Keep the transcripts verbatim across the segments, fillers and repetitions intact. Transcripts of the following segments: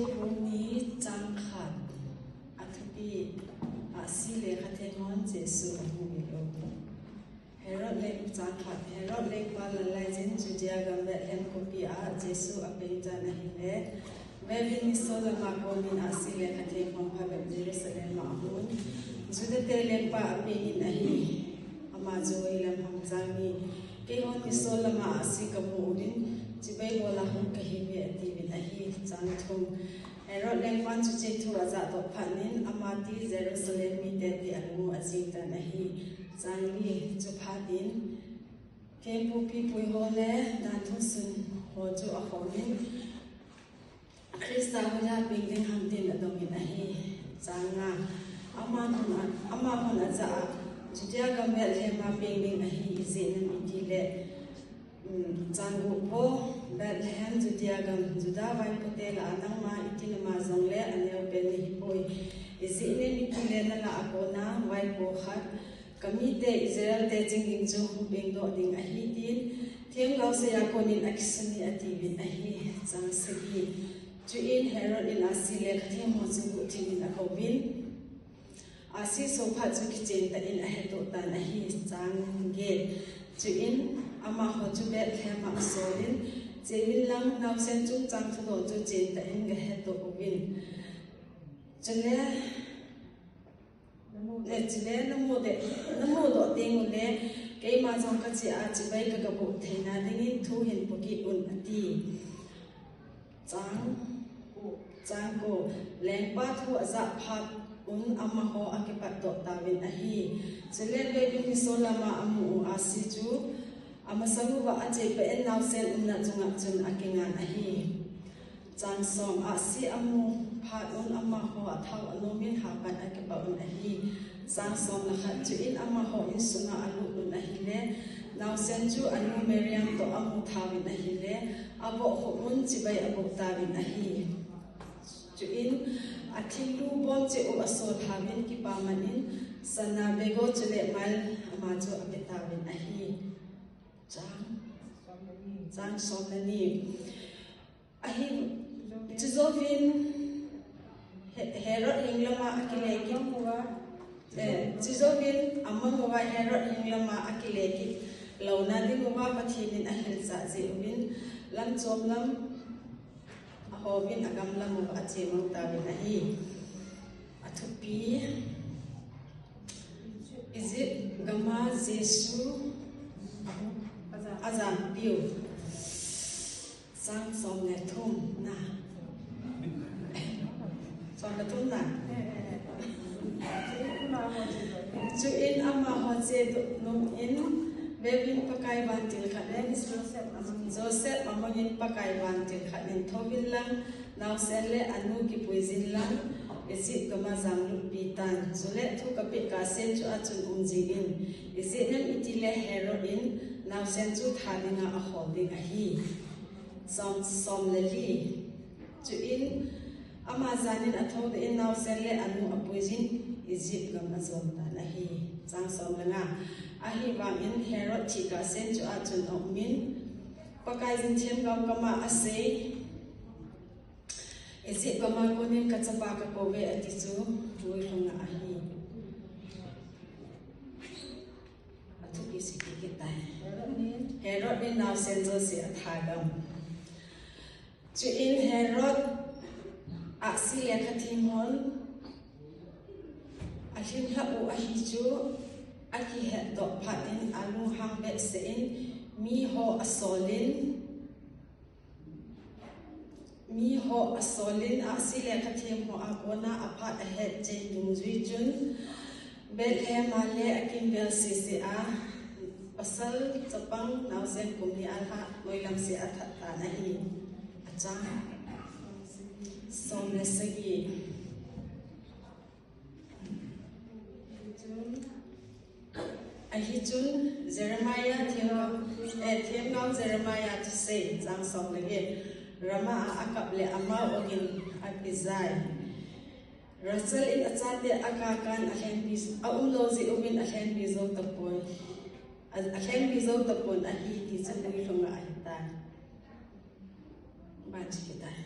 Bung ni chang khat. Athupi, Ahsi lekhatheng hon Jesu amu u. Herod leng chang khat. Herod lengpa lalai jin Judea gam Bethlehem khopi a Jesu apeng tan ahile, vevin nisol lama konin Ahsi lekhatheng hon phabep Jerusalem a ahun. Judate lengpa apengin ahi. Ama chu hoilam ham? Chang ni. Keihon nisol lama Ahsi kamu uvin, chibai bola hung kahiuve atiuvin ahi. Chang thum. Herod lengpan chuche thu ajah toh phatnin, ama ti Jerusalem mite ti alungu ajing tan ahi. Chang li. Chuphat in, thempu pipu ho le danthusung ho chu akhomin, Christa hoiya peng ding ham tin adongin ahi. Chang nga. Amahon a, amahon ajah a, Judea gam Bethlehem a peng ding ahi, ijeh inem itile, um, chang gup, Bethlehem, Judea gam, Juda vaipote lah a nangma iti nama jongle aneo pen nahipoi. Ijeh inem itile nalah a kona vaipo khat, kamite Israel te ching ding chu hung pengdoh ding ahi tin, themgao seiya konin akisun e atiuvin ahi. Chang sagi. Chuin Herod in Ahsi lekhatheng ho chu guhthim in akouvin, Ahsi sophat chu kichen tah in ahetoh tan ahi. Chang get. Chuin amaho chu Bethlehem a asolin, Cheuvin lang, naosen chungchang thudol chu chen tah in gahetoh uvin. Chule, le chule namu de, namudoh teng ule, keima jong kachea chibai kagaboh theina dingin thu hin pokit un ati. Chang, chang ko. Lengpa thu ajah phat un amaho akipatdoh tauvin ahi. Chule vevin nisol lama amu u Ahsi chu, amasang uva achepeh in naosen umna chunga chun akingan ahi. Chang som. Ahsi amu phat un amaho athao anomin hapan akipah un ahi. Chang som le khat. Chuin amaho insunga alut un ahile, naosen chu anu Mariam toh amu thauvin ahile, avohkhup un chibai aboh tauvin ahi. Chuin athing lu bom cheh u asol thauvin kipaman in, sana, bego chule mile ama chu apeh tauvin ahi. Chang, chang som le ni. Ahi, chujouvin He-, Herod heng lama akile kit, eh, chujouvin amang uva Herod heng lama akile kit louna ding uva Pathen in ahilchah jeh uvin, lamchom lam ahouvin agam lam uva ache mang tauvin ahi. Athupi. Egypt gama Jesu ajanpiu. Chang som le thum na. Som le thum na. Chuin amaho chedoh nungin, vevin Pakai vantil khat le Joseph amangin Pakai vantil khat in thouvin lang, naosen le anu kipuijin lang, Egypt gama janglutpi tan. Chule thu kapeh kahsen chua chun um jingin. Ijeh inem itile Herod in naosen chu that dinga ahol ding ahi. Som, som le li. Chuin ama janin athou deh in naosen le anu apuijin Egypt gam ajon tan ahi. Chang som le nga. Ahivangin Herod thih kahsen chua chun aumin, Pakaiyin themgao kama asei, Egypt gama konin kachapa kakouve ati chu guilhunga ahi. Athupi sih kit tai. Herod in naosen jouse athagam. Chuin Herod Ahsi lekhatheng hon alhinglhah u ahi chu akihetdoh phat in alunghang behseh in miho asolin, miho asolin Ahsi lekhatheng ho a kona aphat ahetchen dungjui chun Bethlehem a le akimvel sese a pasal chapang naosen kum ni alhah noilam seh a that tan ahi. Achang som le sagi. Ahi chun Jeremiah themgao, eh, themgao Jeremiah thusei, chang som le get. Ramah a akap le amau ogin apijai. Rachel in achate akakan alhenpi, aumlou jeh uvin alhenpi jou tapon. A, alhenpi jou tapon ahi ti chu guilhunga ahitai. Ban chu kitai.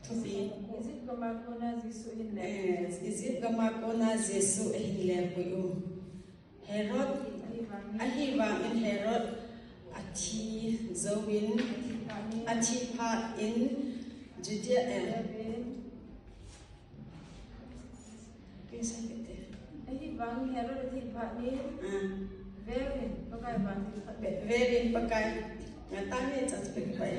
Egypt gam a kona Jesu ahin le. Eh, Egypt gam a kona Jesu ahin lepui u. Herod, ahivangin Herod athi jouvin, athi phat in Judea, eh, Ahivangin Herod athi phat in, ah, veuvin, Pakai vang thilpha. Ve-, veuvin Pakai. Nga tang ni chan pe pai.